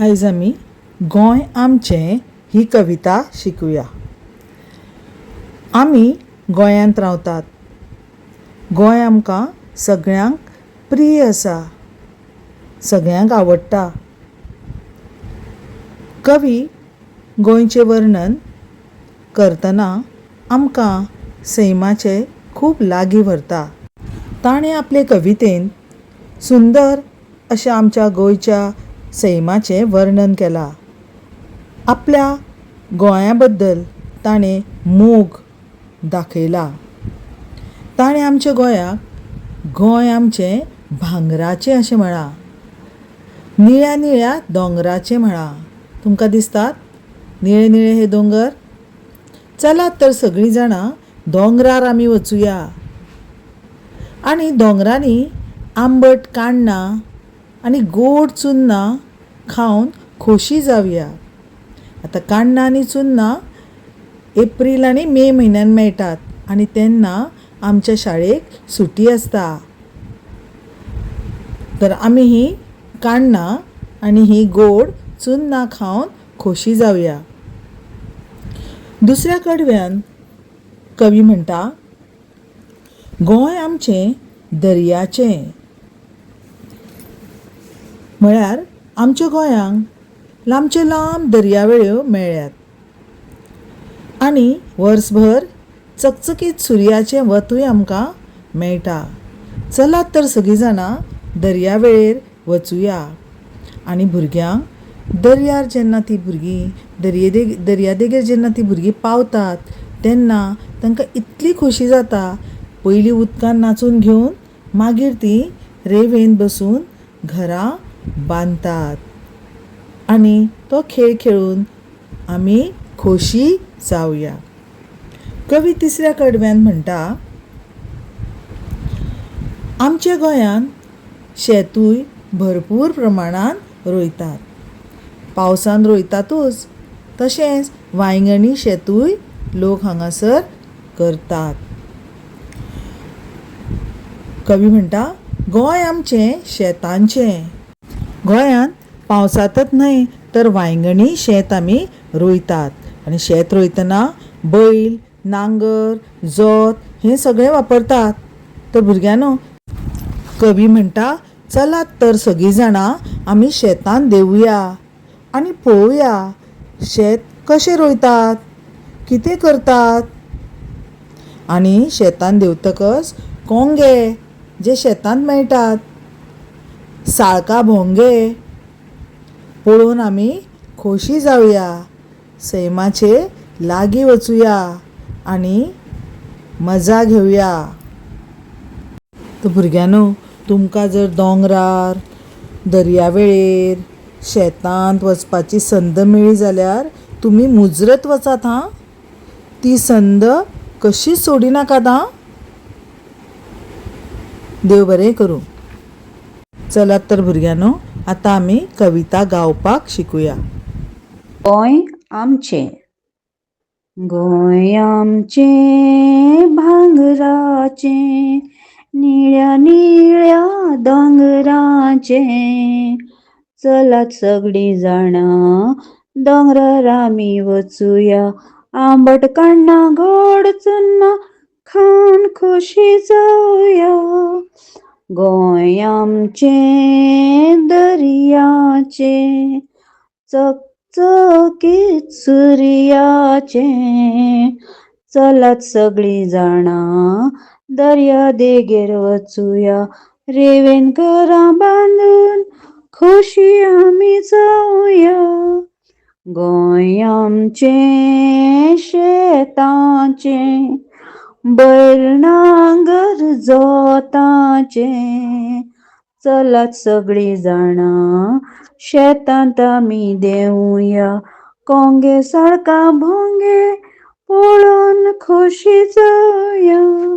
आयज आमी गोंय आमचें ही कविता शिकुया. आमी गोंयांत रावतात. गोंय आमकां सगळ्यांक प्रीय आसा, सगळ्यांक आवडटा. कवी गोंयचें वर्णन करतना आमकां सैमाचे खूब लागीं व्हरता. ताणें आपले कवितेंत सुंदर अशें आमच्या गोंयच्या सैमाचें वर्णन केलां. आपल्या गोंया बद्दल ताणें मोग दाखयला. ताणें आमच्या गोंयाक गोंय आमचें भांगराचें अशें म्हळां. निळ्या निळ्या दोंगराचें म्हळां. तुमकां दिसतात निळे निळे हे दोंगर? चलात तर सगळीं जाणां दोंगरार आमी वचुया आनी दोंगरांनी आंबट काण्णां आनी गोड चुन्नां खावन खोशी जावया. आतां काण्णां आनी चुन्नां एप्रील आनी मे म्हयन्यान मेळटात आनी तेन्ना आमच्या शाळेक सुटी आसता. तर आमी हीं काण्णां आनी हीं गोड चुन्नां खावन खोशी जावया. दुसऱ्या कडव्यान कवी म्हणटा, गोंय आमचें दर्याचें. म्हळ्यार आमच्या गोंयांक लांबचे लांब दर्यावेळो मेळ्ळ्यात आनी वर्सभर चकचकीत सुर्याचें वतूय आमकां मेळटा. चलात तर सगळीं जाणां दर्यावेळेर वचुया आनी भुरग्यांक दर्यार जेन्ना तीं भुरगीं दर्येदेग दर्यादेगेर जेन्ना तीं भुरगीं पावतात तेन्ना तांकां इतली खोशी जाता, पयलीं उदकान नाचून घेवन मागीर तीं रेंवेंत बसून घरां बांदतात आनी तो खेळ खेळून आमी खोशी जावया. कवी तिसऱ्या कडव्यान म्हणटा, आमच्या गोंयांत शेतूय भरपूर प्रमाणांत रोयतात. पावसान रोयतातूच, तशेंच वांयगणी शेतूय लोक हांगासर करतात. कवी म्हणटा, गोंय आमचें शेतांचें. गोंयांत पावसांतच न्हय तर वांयगणी शेत आमी रोयतात आनी शेत रोयतना बैल, नांगर, जोत हें सगळें वापरतात. तर भुरग्यांनो, कवी म्हणटा, चलात तर सगळीं जाणां आमी शेतांत देंवुया आनी पळोवया शेत कशें रोयतात, कितें करतात. आनी शेतांत देंवतकच कोंगे जे शेतांत मेळटात, साळकां भोंगे पळोवन आमी खोशी जावया, सैमाचे लागीं वचुया आनी मजा घेवया. तर भुरग्यांनो, तुमकां जर दोंगरार, दर्यावेळेर, शेतांत वचपाची संद मेळ्ळी जाल्यार तुमी मुजरत वचात हां. ती संद कशीच सोडिनाकात आं. देव बरें करूं. चलात तर भुरग्यांनो, आतां आमी कविता गावपाक शिकुया. गोंय आमचें, गोंय आमचें भांगराचें, निळ्या निळ्या दोंगराचें. चलात सगळीं जाणां दोंगरार आमी वचुया, आंबट काण्णां गोड चुन्नां खावन खोशी जावया. गोंय आमचें दर्याचें, चकचकीत सुर्याचें. चलात सगळीं जाणां दर्या देगेर वचुया, रेंवेन घरां बांदून खोशी आमी जावया. गोंय आमचें शेताचें, बैल नांगर जोताचें. चलात सगळीं जाणां शेतांत आमी देंवुया, कोंगे साळकां भोंगे पळोवन खोशी जावया.